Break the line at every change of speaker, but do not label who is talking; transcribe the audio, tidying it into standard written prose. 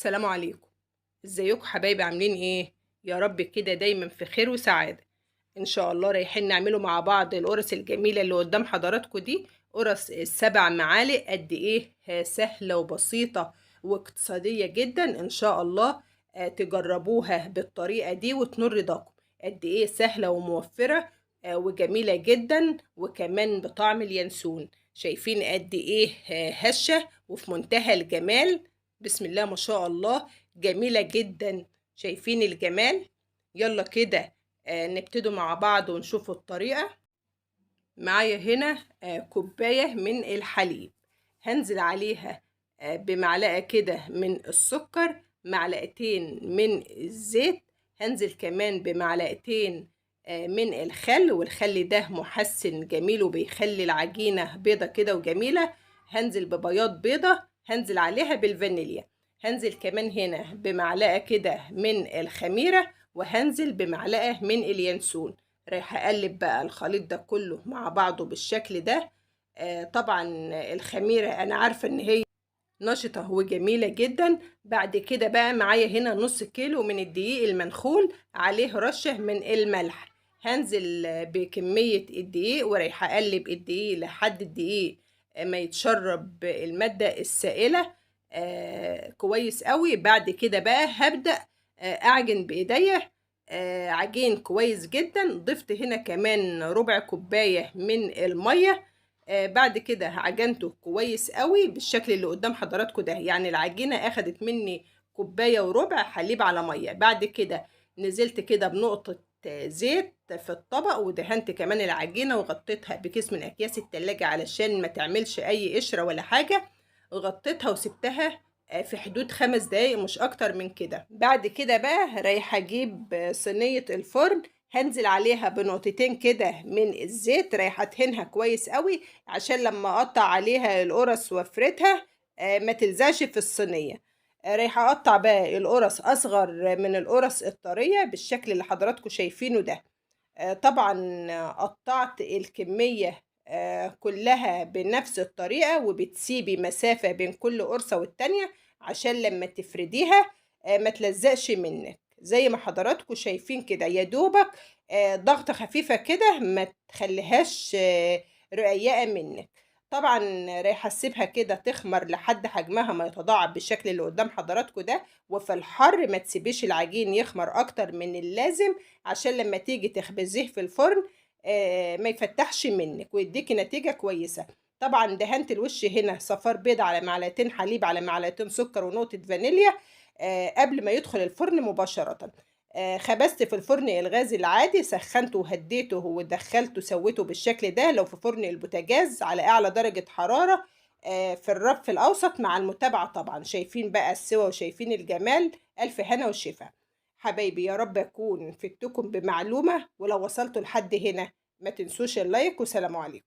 السلام عليكم. ازيكم حبايبي؟ عاملين ايه؟ يا رب كده دايما في خير وسعادة ان شاء الله. رايحين نعمله مع بعض القرص الجميلة اللي قدام حضراتكم دي، قرص السبع معالق. قد ايه سهلة وبسيطة واقتصادية جدا ان شاء الله. تجربوها بالطريقة دي وتنور رضاكم. قد ايه سهلة وموفرة وجميلة جدا، وكمان بطعم اليانسون. شايفين قد ايه هشة وفي منتهى الجمال. بسم الله ما شاء الله، جميلة جدا. شايفين الجمال؟ يلا كده نبتدوا مع بعض ونشوفوا الطريقة. معايا هنا كوباية من الحليب، هنزل عليها بمعلقة كده من السكر، معلقتين من الزيت، هنزل كمان بمعلقتين من الخل، والخل ده محسن جميل وبيخلي العجينة بيضة كده وجميلة. هنزل ببياض بيضة، هنزل عليها بالفانيليا، هنزل كمان هنا بمعلقة كده من الخميرة، وهنزل بمعلقة من اليانسون. رايحة اقلب بقى الخليط ده كله مع بعضه بالشكل ده. طبعا الخميرة انا عارفة ان هي نشطة وجميلة جدا. بعد كده بقى معايا هنا نص كيلو من الدقيق المنخول، عليه رشة من الملح. هنزل بكمية الدقيق ورايحة اقلب الدقيق لحد الدقيق ما يتشرب المادة السائلة كويس قوي. بعد كده بقى هبدأ اعجن بايديا عجين كويس جدا. ضفت هنا كمان ربع كوباية من المية. بعد كده عجنته كويس قوي بالشكل اللي قدام حضراتكم ده. يعني العجينة اخدت مني كوباية وربع حليب على مية. بعد كده نزلت كده بنقطة زيت في الطبق، ودهنت كمان العجينة وغطيتها بكيس من اكياس التلاجة علشان ما تعملش اي قشرة ولا حاجة. غطيتها وسبتها في حدود 5 دقايق مش اكتر من كده. بعد كده بقى رايحة اجيب صينية الفرن، هنزل عليها بنقطتين كده من الزيت، رايحة ادهنها كويس قوي عشان لما اقطع عليها القرص وافردها ما تلزقش في الصينية. رايحة اقطع بقى القرص اصغر من القرص الطرية بالشكل اللي حضراتكم شايفينه ده. طبعا قطعت الكمية كلها بنفس الطريقة، وبتسيبي مسافة بين كل قرصة والتانية عشان لما تفرديها ما تلزقش منك زي ما حضراتكم شايفين كده. يا دوبك ضغطة خفيفة كده، ما تخليهاش رقيقة منك. طبعا رايحة اسيبها كده تخمر لحد حجمها ما يتضاعف بالشكل اللي قدام حضراتكم ده. وفي الحر ما تسيبيش العجين يخمر اكتر من اللازم عشان لما تيجي تخبزيه في الفرن ما يفتحش منك ويديكي نتيجة كويسة. طبعا دهنت الوش هنا صفار بيض على معلقتين حليب على معلقتين سكر ونقطة فانيليا قبل ما يدخل الفرن مباشرة. خبزت في الفرن الغاز العادي، سخنته وهديته ودخلته سويته بالشكل ده. لو في فرن البوتاجاز على اعلى درجة حرارة في الرف الاوسط مع المتابعة طبعا. شايفين بقى السوا وشايفين الجمال. الف هنا وشفا حبايبي، يا رب اكون فدتكم بمعلومة. ولو وصلتوا لحد هنا ما تنسوش ال like، وسلام عليكم.